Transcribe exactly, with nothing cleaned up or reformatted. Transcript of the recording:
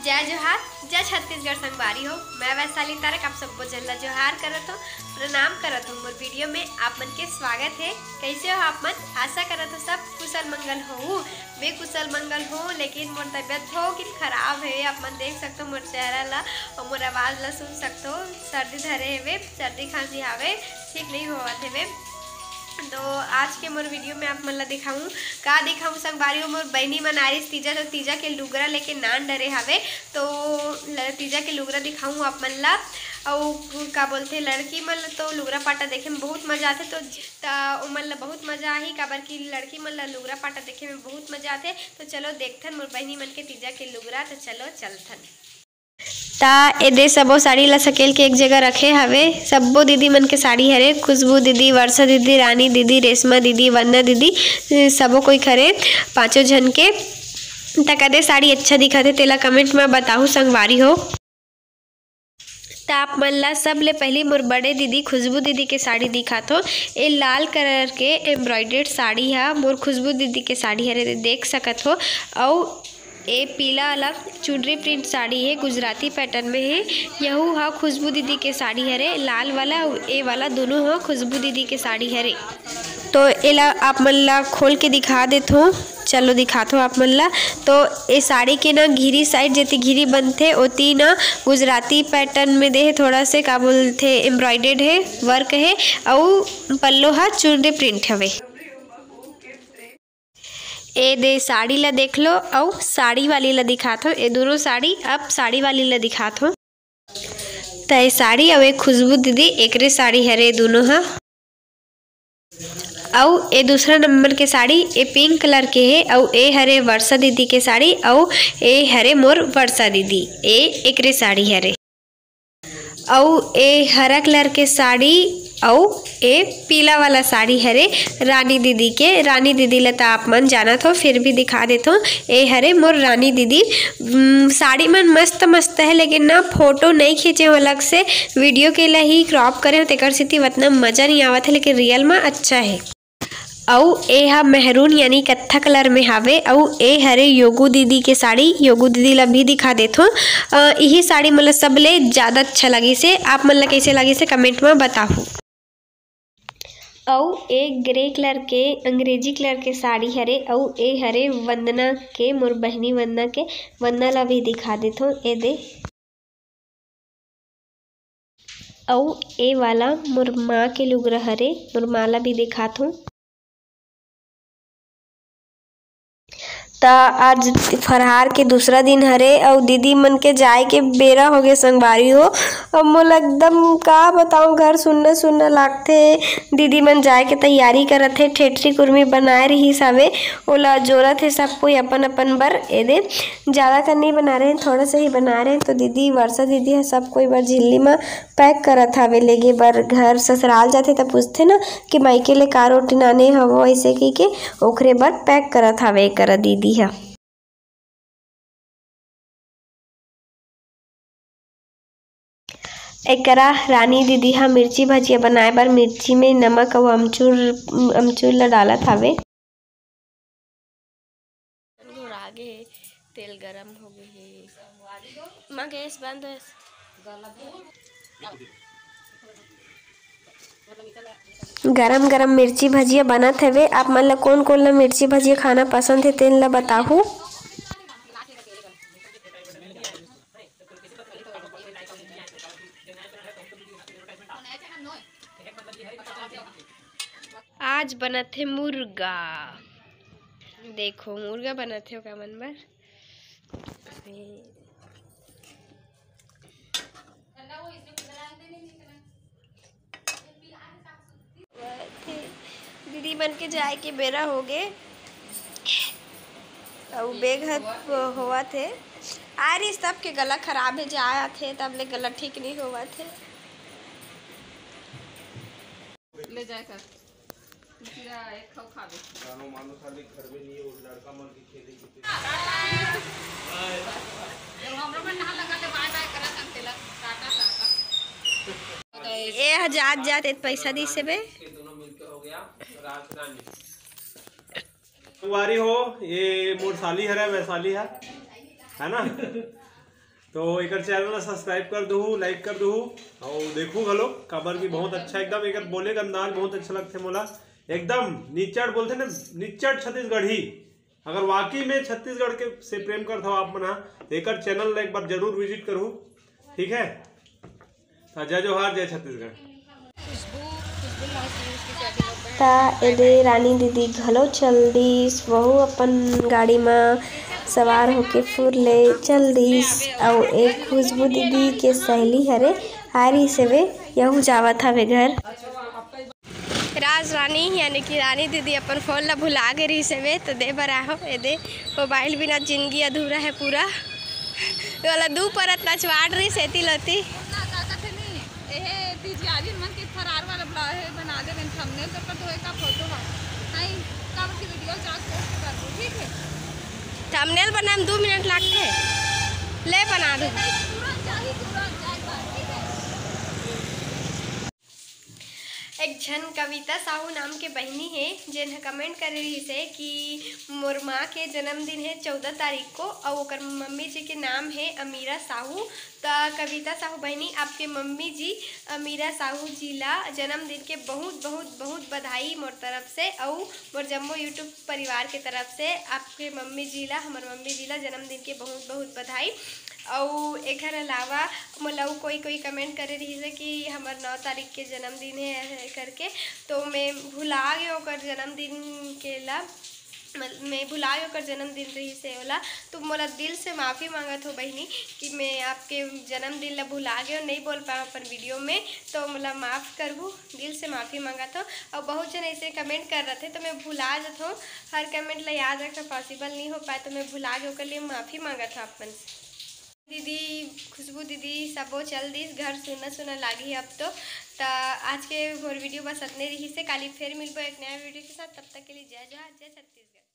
जय जोहार, जय छत्तीसगढ़ संगवारी हो। मैं वैशाली तारक आप सब्बो जन ला जोहार करत हूँ, प्रणाम करत हूँ। मोर वीडियो में आप मन के स्वागत है। कैसे हो आप मन? आशा करत हो सब कुशल मंगल हो। मैं कुशल मंगल हूँ, लेकिन मोर तबीयत थोकिन खराब है। आप मन देख सकते हो मोर चेहरा ला और मोर आवाज़ ला सुन सकते हो। सर्दी धरे हेवे, सर्दी खांसी हावे, ठीक नहीं होवत हेवे। तो आज के मोर वीडियो में आप मन ला दिखाऊं, का दिखाऊं संगवारी हो, मोर बहिनी मन आरिस तीजा, तो तीजा के लुगरा लेके नान डरे हावे। तो ल-, तीजा के लुगरा दिखाऊं आप मन ला। अउ का बोलथे, लड़की मन ला तो लुगरा पाटा देखे में बहुत मजा आथे, तो त ओमन ला बहुत मजा आही, काबर कि लड़की मन ला लुगरा पाटा देखे में बहुत मजा आथे। तो चलो देखथन मोर बहिनी मन के तीजा के लुगरा, तो चलो चलथन। ता एदे सबो साड़ी ला सकेल के एक जगह रखे हवे। सब्बो दीदी मन के साड़ी हरे, खुशबू दीदी, वर्षा दीदी, रानी दीदी, रेशमा दीदी, वंदना दीदी, सबो कोई खरे, पांचों झन के। ता कदे साड़ी अच्छा दिखत हे, तेला कमेंट में बताहू संगवारी हो। ता आप मन ला सबले पहली मोर बड़े दीदी खुशबू दीदी के साड़ी दिखाथो। ए लाल कलर के एम्ब्रॉयडर्ड साड़ी हा मोर खुशबू दीदी के साड़ी हरे, देख सकत हो। अउ ए पीला वाला चुनरी प्रिंट साड़ी हे, गुजराती पैटर्न में हे। यहू हा खुशबू दीदी के साड़ी हरे, लाल वाला अउ ए वाला दोनों हा खुशबू दीदी के साड़ी हरे। तो एला आप मन ला खोल के दिखा देथो, चलो दिखाथो आप मन ला। तो ए साड़ी के ना घिरी साइड जेती घिरी बनथे, ओती ना गुजराती पैटर्न में दे हे, थोड़ा से का बोलथे एम्ब्रॉयडर्ड हे, वर्क हे, अउ पल्लो हा चुनरी प्रिंट हवे। ए दे साड़ी ला देख लो, अउ साड़ी वाली ला दिखाथो। ए दोनों साड़ी, अब साड़ी वाली ला दिखाथो। त ए साड़ी अउ ए खुशबू दीदी एकरे साड़ी हरे दोनों हा। अउ ए दूसरा नंबर के साड़ी ए पिंक कलर के हे, अउ ए हरे वर्षा दीदी के साड़ी, अउ ए हरे मोर वर्षा दीदी, ए एकरे साड़ी हरे। अउ ए हरा कलर के साड़ी, अउ ए पीला वाला साड़ी हरे रानी दीदी के। रानी दीदी ला त आप मन जानत हो, फिर भी दिखा देथो, ए हरे मोर रानी दीदी। उम, साड़ी मन मस्त मस्त है, लेकिन ना फोटो नहीं खींचे हो अलग से, वीडियो के ला ही क्रॉप करे हो, तेकर सेती उतना मजा नहीं आवत है, लेकिन रियल में अच्छा है। अउ ए हा मेहरून यानी कत्था कलर में हावे। अउ ए हरे योगू दीदी के साड़ी, योगू दीदी ला भी दिखा देथो। अ, इही साड़ी मोला सबले ज्यादा अच्छा लगिस हे। आप मन ला कैसे लगिस हे, कमेंट में बताहू। अउ ए ग्रे कलर के, अंग्रेजी कलर के साड़ी हरे, अउ ए हरे वंदना के, मोर बहिनी वंदना के। वंदना ला भी दिखा देथो, ए दे। अउ ए वाला मोर माँ के लुगरा हरे, मोर माँ ला भी दिखाथों। त आज फरहार के दूसरा दिन हरे अउ दीदी मन के जाए के बेरा होगे संगवारी हो। अब मोला एकदम का बताऊं, घर सुन्ना सुन्ना लागथे। दीदी मन जाए के तैयारी करत हे, ठेठरी कुरमी बनाए रहिस हवे, ओला जोरत हे सब कोई अपन अपन बर। एदे ज्यादा कर नहीं बना रहे हैं, थोड़ा सा ही बना रहे हैं। तो दीदी, वर्षा दीदी ह सब कोई बर झिल्ली म पैक करत हवे लेगे बर। घर ससुराल जाथे त पूछथे ना कि मायके ले का रोटी लाने हवो, ऐसे कहिके ओखरे बर पैक करत हवे एकरा दीदी ह। एकरा रानी दीदी ह मिर्ची भजिया बनाए बर मिर्ची में नमक अउ अमचूर, अमचूर ल डालत हवे। घोड़ा गे हे, तेल गरम हो गे हे। माँ, गैस बंद हे। गरम गरम मिर्ची भजिया बनत हवे। आप मन ला कोन कोन ला मिर्ची भजिया खाना पसंद हे, तेन ला बताहू। आज बनत हे मुर्गा। देखो, मुर्गा बनत हे ओकर मन बर। दीदी मन के जाए के बेरा हो गे। अउ बेग ह होवत हे। आ रही, सबके गला खराब हे, जाए आथे तब ले गला ठीक नहीं होवत हे। ले जाए कर। पूरा एक खाओ खा दे। जानो मानो खाली घर में नहीं है, वो लड़का मन के खेले की। जब हमरा मन नहा लगा ले, बाय बाय करा तन तेला, टाटा टाटा। ए ह जात जात ए पैसा दिस हे बे। ये दोनों मिलके हो गया राजधानी। संगवारी हो, ये मोर साली हरे, वैशाली है, है ना? तो एकर चैनल ला सब्सक्राइब कर दूहू, लाइक कर दूहू, और देखू घलो, काबर कि बहुत अच्छा एकदम एकर बोले का अंदाज बहुत अच्छा लगथे मोला। एकदम निचट बोलथे ना, निचट छत्तीसगढ़ी। अगर वाकई में छत्तीसगढ़ के से प्रेम करत हो आप मन हा, तो एकर चैनल ला एक बार जरूर विजिट करहू, ठीक है? तो जय जोहार, जय छत्तीसगढ़। त एदे रानी दीदी घलो चल दिस, वहू अपन गाड़ी म सवार होके फुर ले चल दिस। अउ एक खुशबू दीदी के सहेली हरे, आ रिहिस हवे, यहू जावत हवे घर। राज रानी यानी कि रानी दीदी अपन फोन ला भुला गे रिहिस हवे, तो दे बर आहो। एदे मोबाइल बिना जिंदगी अधूरा है पूरा। वाला दू परत नचवाड़ रही सेती लोती। एहे तिजियारी मन के फरार वाला ब्लॉ-, हे बना दे बन थंबनेल तो कर दो एक फोटो बा। नहीं, तब की वीडियो चार पोस्ट कर दो, ठीक है? थंबनेल बनाए में दो मिनट लागथे। ले बना दे। तुरंत चाही, तुरंत, एक बार, ठीक है? एक झन कविता साहू नाम के बहिनी हे, जेन ह कमेंट करे रहिस हे कि मोर माँ के जन्मदिन हे चौदह तारीख को, अउ ओकर मम्मी जी के नाम हे अमीरा साहू। त कविता साहू बहिनी, आपके मम्मी जी अमीरा साहू जी ला जन्मदिन के बहुत, बहुत, बहुत बधाई मोर तरफ से, अउ मोर जम्मो YouTube परिवार के तरफ से आपके मम्मी जी ला, हमर मम्मी जी ला जन्मदिन के बहुत, बहुत बधाई। अउ एखर अलावा मोला अउ कोई, कोई कमेंट करे रहिस हे कि हमर नौ तारीख के जन्मदिन हे करके, तो मैं भुला गे ओकर जन्मदिन के ला। मल-, मैं भुला गे ओकर जन्मदिन रहिस हे ओला, तो मोला दिल से माफ़ी मांगत हो बहिनी कि मैं आपके जन्मदिन ला भुला गे, नहीं बोल पाए अपन वीडियो में, तो मोला माफ़ करहू, दिल से माफ़ी मांगत हो। और बहुत जन ऐसे कमेंट कर रहे थे, तो मैं भुला जात हूँ, हर कमेंट ला याद रखना पॉसिबल नहीं हो पाए, तो मैं भुला गे ओकर लिए माफ़ी मांगत हूँ आप मन से। दीदी, खुशबू दीदी, सबो चल दिस घर, सुना सुना लागी अब तो। त आज के मोर वीडियो बस अतने रहिस हे, काली फिर मिलबो एक नया वीडियो के साथ। तब तक के लिए जय जोहार, जय छत्तीसगढ़।